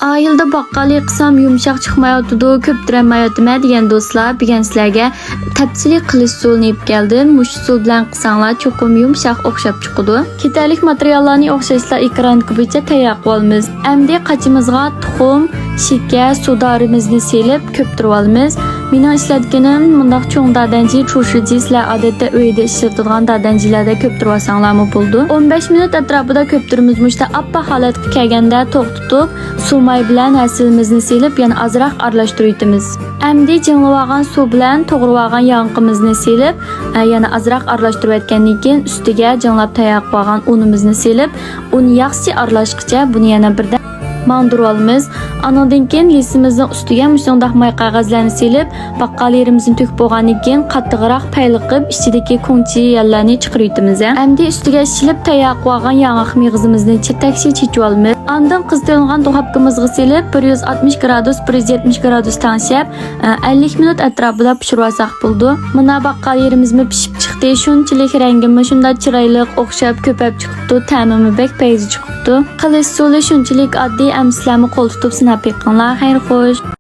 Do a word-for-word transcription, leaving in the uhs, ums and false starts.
ئائىلىدە باققالى قىلسام يۇمشاق چىقمايۋاتىدۇ، كۆپتۈرەلمەيۋاتىمەن دېگەن دوستلار، بۈگۈن سىلەرگە تەپسىلىي قىلىش ئۇسۇلىنى ئېلىپ كەلدىم. مۇشۇ ئۇسۇل بىلەن قىلساڭلار چوقۇم يۇمشاق ئوخشاپ چىقىدۇ. كېتەرلىك ماتېرىياللارنى ئوخشاشلا ئېكرانكا بويىچە تەييار قىلىۋالىمىز. ئەمدى قاچىمىزغا تۇخۇم، شېكەر، سۇدارىمىزنى سېلىپ كۆپتۈرۈۋالىمىز. مېنىڭ ئىشلەتكىنىم مۇنداق چوڭ دادەنجى، چۇشىجى، سىلەر ئادەتتە ئۆيدە ئىشلىتىدىغان دادەنجىلەردە كۆپتۈرۈۋالساڭلارمۇ بولىدۇ. ئون بەش مىنۇت ئەتراپىدا كۆپتۈرىمىز. مۇشۇنداق ئاپئاق ھالەتكە كەلگەندە توختىتىپ، سۇ ماي بىلەن ھەسىلىمىزنى سېلىپ، يەنە ئازراق ئارىلاشتۇرۇۋېتىمىز. ئەمدى جىڭلىۋالغان سۇ بىلەن توغرىۋالغان ياڭىقىمىزنى سېلىپ، ئە، يەنە ئازراق ئارىلاشتۇرۇۋەتكەندىن كېيىن، ئۈستىگە جىڭلاپ تەييار قىلىۋالغان ئۇنىمىزنى سېلىپ، ئۇنى ياخشى ئارىلاشقىچە بۇنى يەنە بىردەم ماڭدۇرۇۋالىمىز. ئانىڭدىن كېيىن لىسىمىزنىڭ ئۈستىگە مۇشۇنداق ماي قەغەزلەرنى سېلىپ، باققال يېرىمىزنى تۆكۈپ بولغاندىن كېيىن، قاتتىقراق پەيلىقىپ، ئىچىدىكى كوڭچى يەللەرنى چىقىرىۋېتىمىز. ئەمدى ئۈستىگە ئىشلىپ تەييار قىلىۋالغان ياڭاق مېغىزىمىزنى چېتەكچە چېچىۋالىمىز. ئاندىن قىزىتىۋېلىنغان دۇخوپكىمىزغا سېلىپ، بىر يۈز ئاتمىش گرادۇس، بىر يۈز يەتمىش گرادۇس تەڭشەپ، ئەللىك مىنۇت ئەتراپىدا پىشۇرۇۋالساق بولىدۇ. مانا باققال يېرىمىزمۇ پىشىپ چىقتى. شۇنچىلىك رەڭگىمۇ شۇنداق چىرايلىق، ئوخشاپ، كۆپەپ چىقىپتۇ. تەمىمۇ بەك پەيزى چىقىپتۇ. قىلىش ئۇسۇلى شۇنچىلىك ئاددىي، ئەمدى سىلەرمۇ قول تۇتۇپ سىناپ بېقىڭلار. خەير خوش.